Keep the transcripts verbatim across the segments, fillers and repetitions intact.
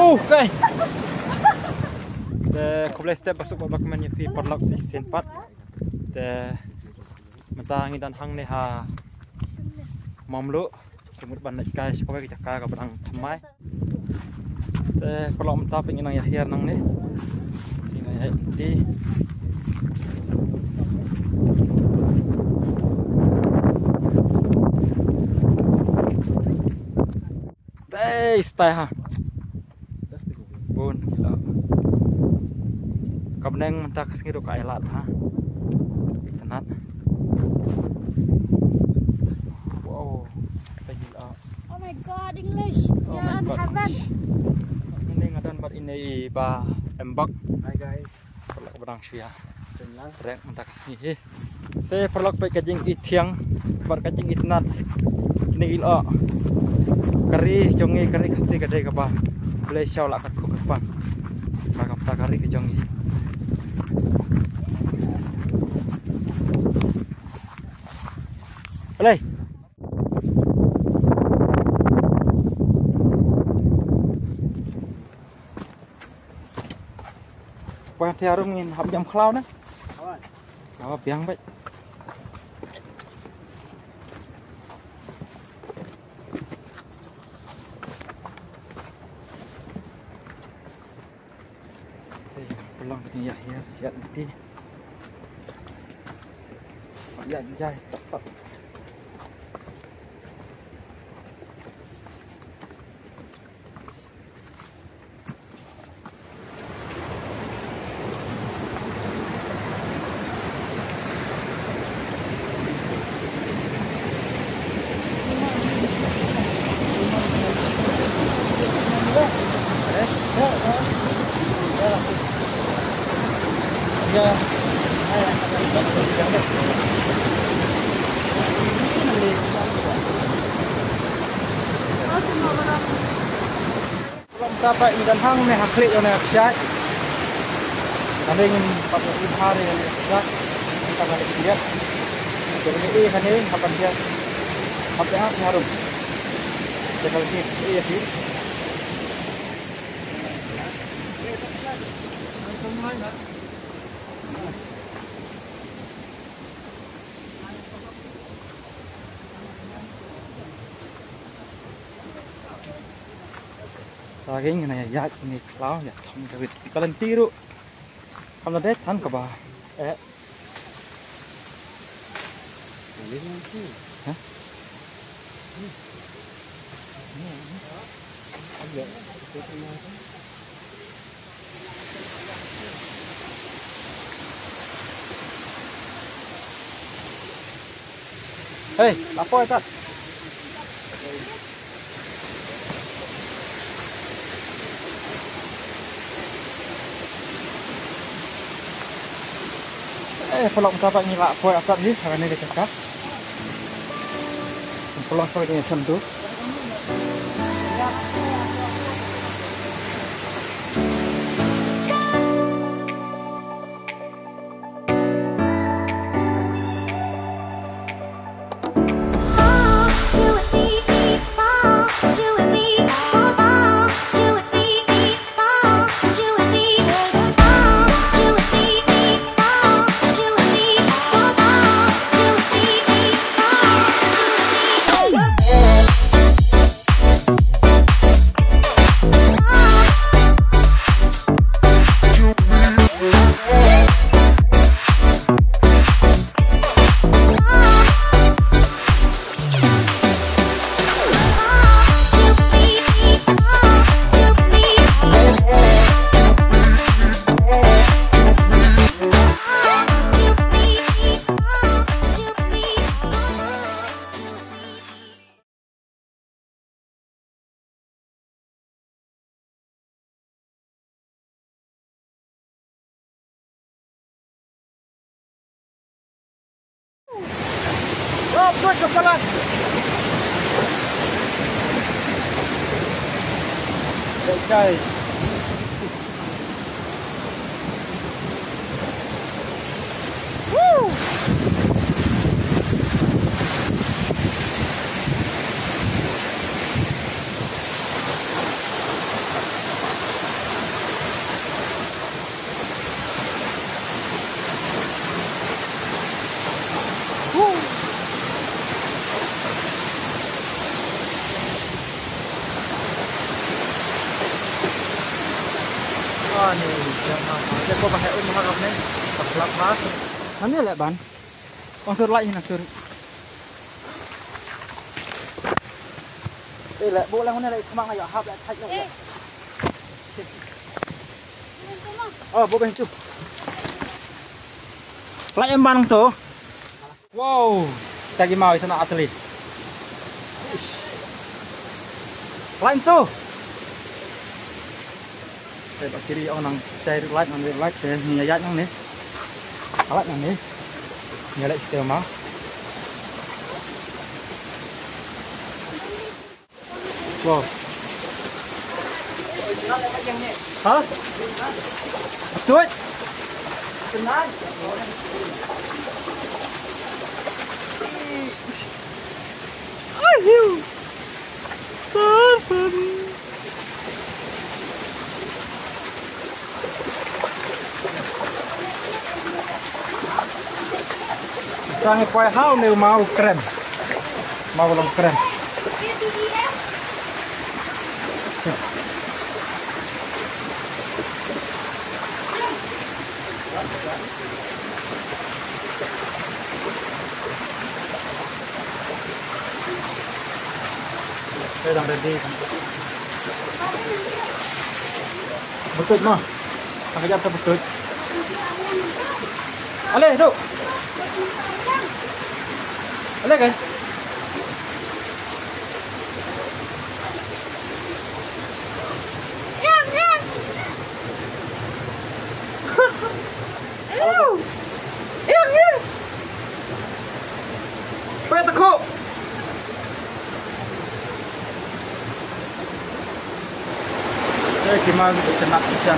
Okay. Te khublei step, ba suk ba kmen ïa phi paralok shisien pat. Te mynta ngi don hangne ha Mamluh. Ki mut ban leit kai sha kawei ka jaka kaba dang thymmai. Te paralok mynta phi ngi nang ïa hiar nangne. Ngi nang ïa ti. Dei stai ha. Bun ki lok. Ka bneng mynta ka sngi ruh ka ai lad ha. Itynnad. Wow. Ka i lok. Oh my God, English. Oh my God. Heaven. Ini nga don bad ine i Bah Embok. Hi guys. Paralok ba dang shu ïa trek mynta ka sngi hi. Te paralok, peit ka jingithiang bad ka jingitynnad. Kine ki lok. Ka ri jong ngi, ka ri Khasi ka dei kaba Blei sha u la kyrkhu kyrpang. Ka, kata ka ri ka jong ngi. Blei. Poi hangtei harum ngin hap jam khlaw na. Awa biang bad. Te pulong ka jingïaid, ïaid lynti. Ïaid jai tok tok. Mynta pat ngi don hangne ha khlieh jong ne ka kshaid. Hangne ngin pat ïa i bhar ïa ne ka kshaid. Mynta ka khlieh. Te ngi ïa hangne hap ban ïa. Hap ïa harum. Te ka khlieh ïa shi. Lagi ngin ïa ïaid ngi khlaw ïa thong David. Ka lynti ruh. Kam da dei than kaba. Eh. Hah? Hei, la poi tat. Eh, paralok, mynta pat ngi la poi tat hi, ha kane ka jaka. Paralok, paralok, ngi shem tu. Rap duit ka palat. Dek jai. Ba hai um ha rap ne. Ba klap ha. Mane leh ban. Ong tur lai na tur. Eh, leh bo lang ne leh khmang ayo hap leh thait leh. Oh, bo ben tu. Lai em ban to. Wow, ta ki maw ita na atli. Lain tu. Te ba kiri ong nang tai rit lain, nang rit lain, te ni ya nang ni. Alat nang ni. Ni alat kita maw. Wow. Ha? Betul. Ayo. Sorry. Tang i poi hau ne mau krem. Mau long krem. Saya dah ready. Betul mah. Ang kajap sa betul. Ale, tu. Ale kan? Yang, yang. Ew. Ew, ew. Pet aku. Eh, ki ma ki kena pisa.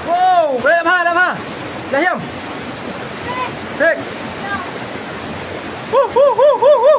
Wow, leh ma, leh ma. Leh hiam. Six. Hu, hu, hu, hu, hu.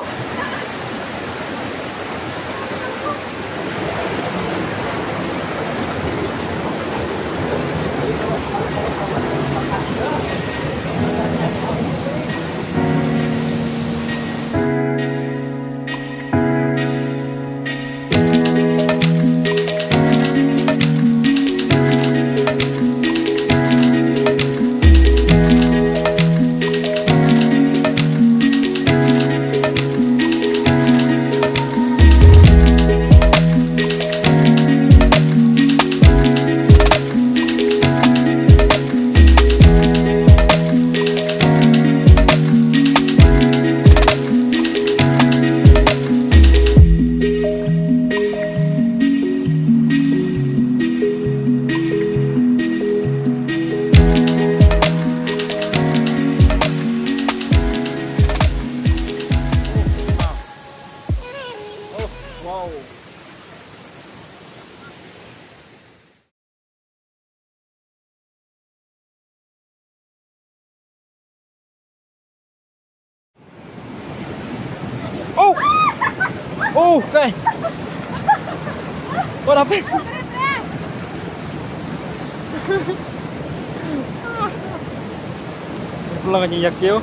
Wow. Oh! Oh, okay. What happened? Pulang aja ya, Kyo.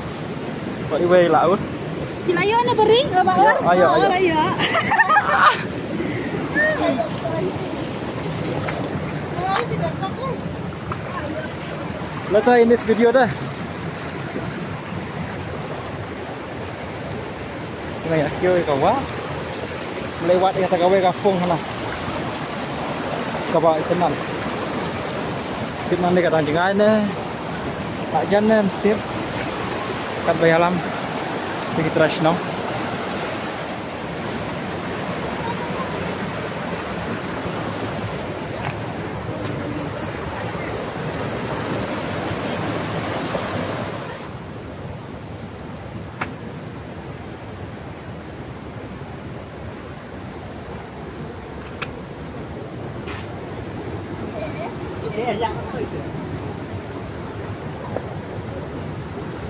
Kok iwe laut? Ki la ïoh na bari, eh, ba or? Ayo, ayo. Or, ayo. Lata in this video da. Nga ïa kiew ïa ka wah. Mlei wat ïa kata kawei ka pung hana. Kaba itynnad. Itynnad ne ka dang jngai ne. Ka jan ne tip. Kat ba ïalam. Te ki trai shnong.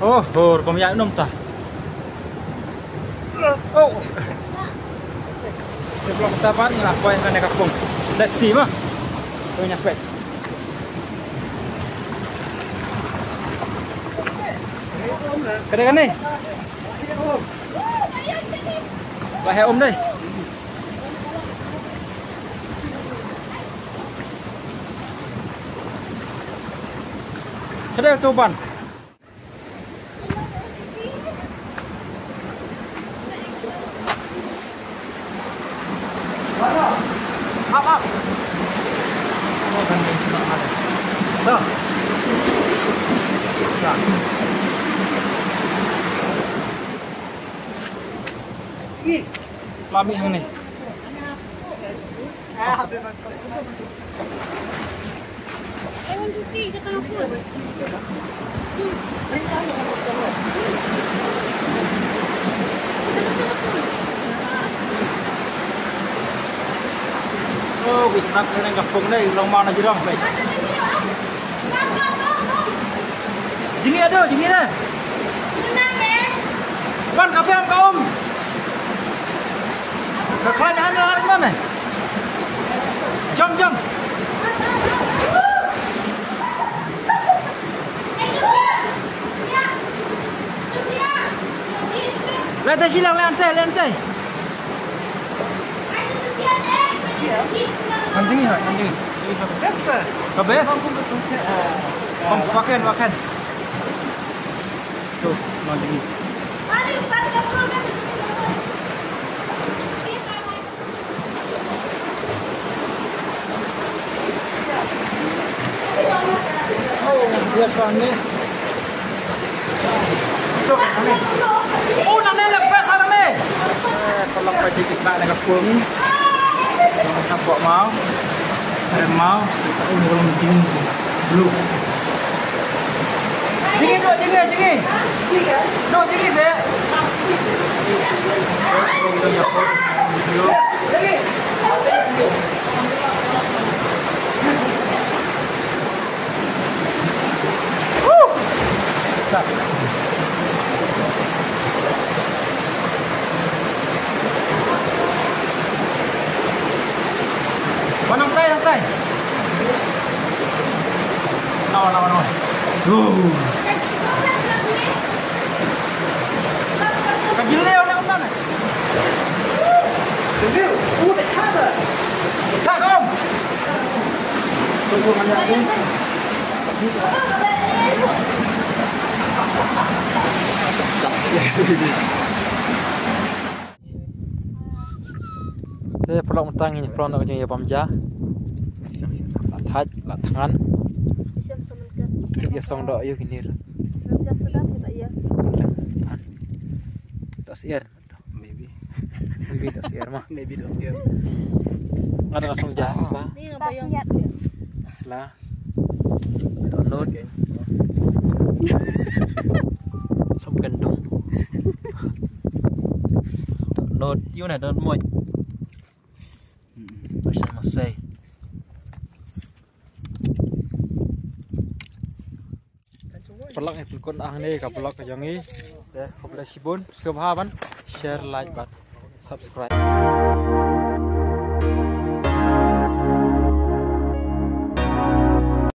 Oh, hor, kom ïa num ta. Oh. Sebelum kita pan ngi la poi kane ka pung. Let's see ma. Tu nya pet. Kane kane. Ba he um dei. Ka dei tu ban. Hap, hap. Dah. Dah. Lami hangne. I want to see the colorful. Oh, kita kena ke kampung ni, long mana jirong, baik. Jingïa ado, jingïa dah. Wan, ka biang ka um. Ka khlaiñ han la man eh. Jom, jom. Leh te silang, leh te, leh te. Kan jingïa, kan jingïa. Ka best. Kan, waken, waken. Tu, kan jingïa. Oh, biasa ni. Oh, nang ni lepas hari ni. Eh, tolong pagi kita nak ke pun. Tolong campur mau. Eh, mau. Kita ungkol dulu. Jingïa, dok, jingïa, jingïa. Dok, jingïa, seh. Wan, nang tai, nang tai. No, no, no. Uh. Ka jileu na umna na. Jileu, uh, tak ada. Tak, Om. Tunggu mana ni? Te paralok mynta ngin ïa pynlong noh ka jingïabam ja. La thait, la thngan. Tip ïa song doh ïa kine. Doh syiar. Maybe. Maybe doh syiar ma. Maybe doh syiar. Nga da song ja sla. Sla. Dohnud. Sop kyndung. Dohnud, ïa une dohnud. Masai, masai. Paralok, ngi pynkut hangne ka vlog ka jong ngi. Te khublei shibun, sngewbha ban share, like bad subscribe.